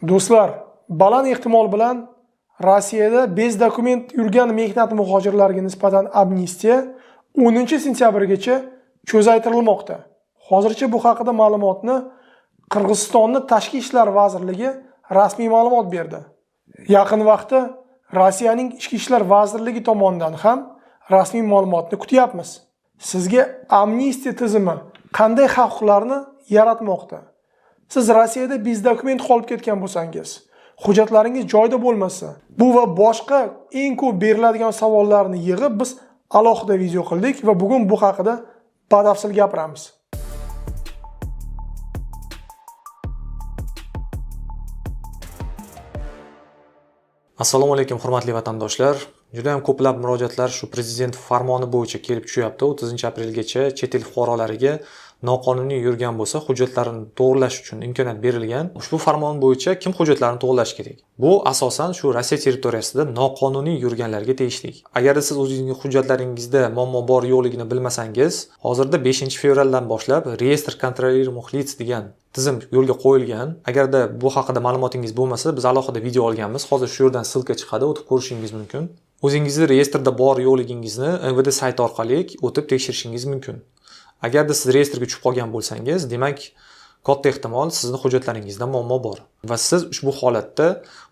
Do'stlar, baland ehtimol bilan Rossiyada без документ yurgan mehnat muhojirlariga nisbatan amnistiya 10 sentyabrgacha cho'zaytirilmoqda. Hozircha bu haqida ma'lumotni Qirg'izistonni Tashqi ishlar vazirligi rasmiy ma'lumot berdi. Yaqin vaqtda Rossiyaning Ichki ishlar vazirligi tomonidan ham rasmiy ma'lumotni kutyapmiz. Sizga amnistiya tizimi qanday xavflarni yaratmoqda? Siz Rossiyada без документ qolib ketgan bo'lsangiz, hujjatlaringiz joyida bo'lmasa, bu va boshqa eng ko'p beriladigan savollarni yig'ib biz alohida video qildik va bugun bu haqida batafsil gapiramiz. Assalomu alaykum, hurmatli vatandoshlar. Juda ham ko'plab murojaatlar shu prezident farmoni bo'yicha kelib tushyapti. 30 aprelgacha chet el fuqarolariga noqonuniy yurgan bo'lsa, hujjatlarini to'g'rilash uchun imkoniyat berilgan. Ushbu farmon bo'yicha kim hujjatlarini to'g'rilash kerak? Bu asosan shu Rossiya territoriyasida noqonuniy yurganlarga tegishli. Agarda siz o'zingizning hujjatlaringizda muammo bor yo'qligini bilmasangiz, hozirda 5 fevraldan boshlab реестр контролируемых лиц degan tizim yo'lga qo'yilgan. Agarda bu haqida ma'lumotingiz bo'lmasa, biz alohida video olganmiz. Hozir shu yerdan ссылка chiqadi, o'tib ko'rishingiz mumkin. O'zingizni reyestrda bor yo'qligingizni МВД sayti orqali o'tib tekshirishingiz mumkin. Agarda siz reyestrga tushib qolgan bo'lsangiz, demak, katta ehtimol sizni hujjatlaringizda muammo bor va siz ushbu holatda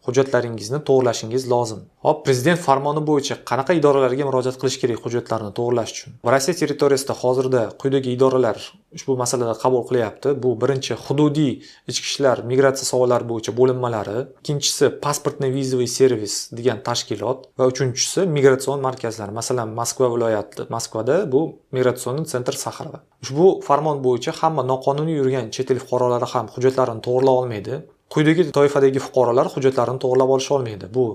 hujjatlaringizni to'g'rilashingiz lozim. Hop, prezident farmoni bo'yicha qanaqa idoralarga murojaat qilish kerak hujjatlarni to'g'rilash uchun? Rossiya territoriyasida hozirda quyidagi idoralar ushbu masalada qabul qilyapti. Bu birinchi hududiy ichki ishlar migratsiya savollari bo'yicha bo'linmalari, ikkinchisi паспортно-визовый сервис degan tashkilot va uchinchisi migratsion markazlar. Masalan, Moskva viloyati, Moskvada bu миграционный центр Сахарова. Ushbu farmon bo'yicha hamma noqonuniy yurgan chet el fuqarolari ham hujjatlarini to'g'rilay olmaydi. Quyidagi toifadagi fuqarolar hujjatlarini to'g'rilab olisha olmaydi. Bu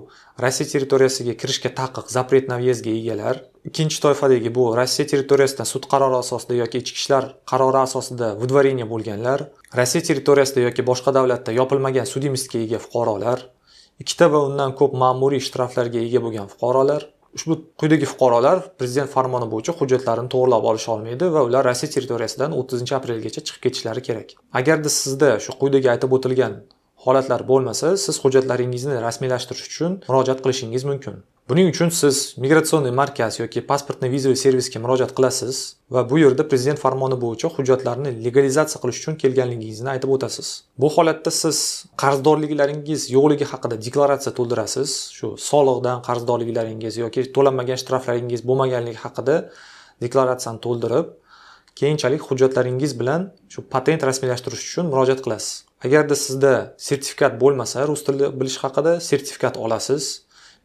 Rossiya territoriyasiga kirishga taqiq, запрет на въезд ga egalar. Ikkinchi toifadagi bu Rossiya territoriyasidan sud qarori asosida yoki ichki ishlar qarori asosida выдворение bo'lganlar, Rossiya territoriyasida yoki boshqa davlatda yopilmagan судимость ga ega fuqarolar, ikkita va undan ko'p ma'muriy shtraflarga ega bo'lgan fuqarolar. Ushbu quyidagi fuqarolar prezident farmoni bo'yicha hujjatlarini to'g'rilab olisha olmaydi va ular Rossiya territoriyasidan 30 aprelgacha chiqib ketishlari kerak. Agarda sizda shu quyidagi aytib o'tilgan holatlar bo'lmasa, siz hujjatlaringizni rasmiylashtirish uchun murojaat qilishingiz mumkin. Buning uchun siz миграционный markaz yoki паспортно-визовый сервис ga murojaat qilasiz va bu yerda prezident farmoni bo'yicha hujjatlarni legalizatsiya qilish uchun kelganligingizni aytib o'tasiz. Bu holatda siz qarzdorliklaringiz yo'qligi haqida deklaratsiya to'ldirasiz. Shu soliqdan qarzdorliklaringiz yoki to'lanmagan shtraflaringiz bo'lmaganligi haqida deklaratsiyani to'ldirib, keyinchalik hujjatlaringiz bilan shu patent rasmiylashtirish uchun murojaat qilasiz. Agarda sizda sertifikat bo'lmasa, rus tilini bilish haqida sertifikat olasiz,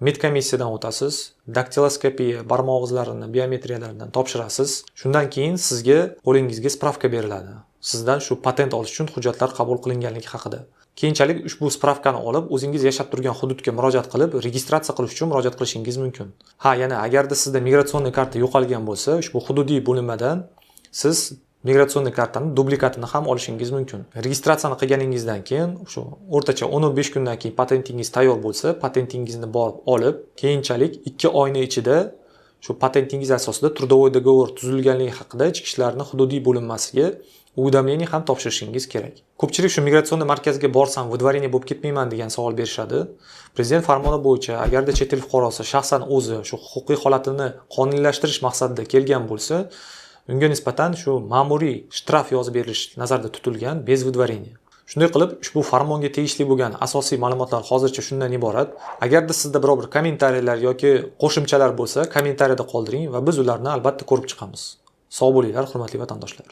medkomissiyadan o'tasiz, daktiloskopiya, barmoq izlarini biometriyalaridan topshirasiz. Shundan keyin sizga qo'lingizga spravka beriladi. Sizdan shu patent olish uchun hujjatlar qabul qilinganligi haqida. Keyinchalik ushbu spravkani olib, o'zingiz yashab turgan hududga murojaat qilib, registratsiya qilish uchun murojaat qilishingiz mumkin. Ha, yana agarda sizda миграционный karta yo'qolgan bo'lsa, ushbu hududiy bo'linmadan siz миграционный kartani dublikatini ham olishingiz mumkin. Registratsiyani qilganingizdan keyin shu o'rtacha 10-15 kundan keyin patentingiz tayyor bo'lsa, patentingizni borib olib, keyinchalik 2 oyni ichida shu patentingiz asosida трудовой договор tuzilganligi haqida ichki ishlarni hududiy bo'linmasiga уведомление ham topshirishingiz kerak. Ko'pchilik shu миграционный markazga borsam выдворение bo'lib ketmayman degan savol berishadi. Prezident farmoni bo'yicha agarda chet el fuqarosi shaxsan o'zi shu huquqiy holatini qonuniylashtirish maqsadida kelgan bo'lsa, unga nisbatan shu ma'muriy shtraf yozib berilishi nazarda tutilgan без выдворения. Shunday qilib, ushbu farmonga tegishli bo'lgan asosiy ma'lumotlar hozircha shundan iborat. Agarda sizda biror bir kommentariyalar yoki qo'shimchalar bo'lsa, kommentariyada qoldiring va biz ularni albatta ko'rib chiqamiz. Sog' bo'linglar, hurmatli vatandoshlar.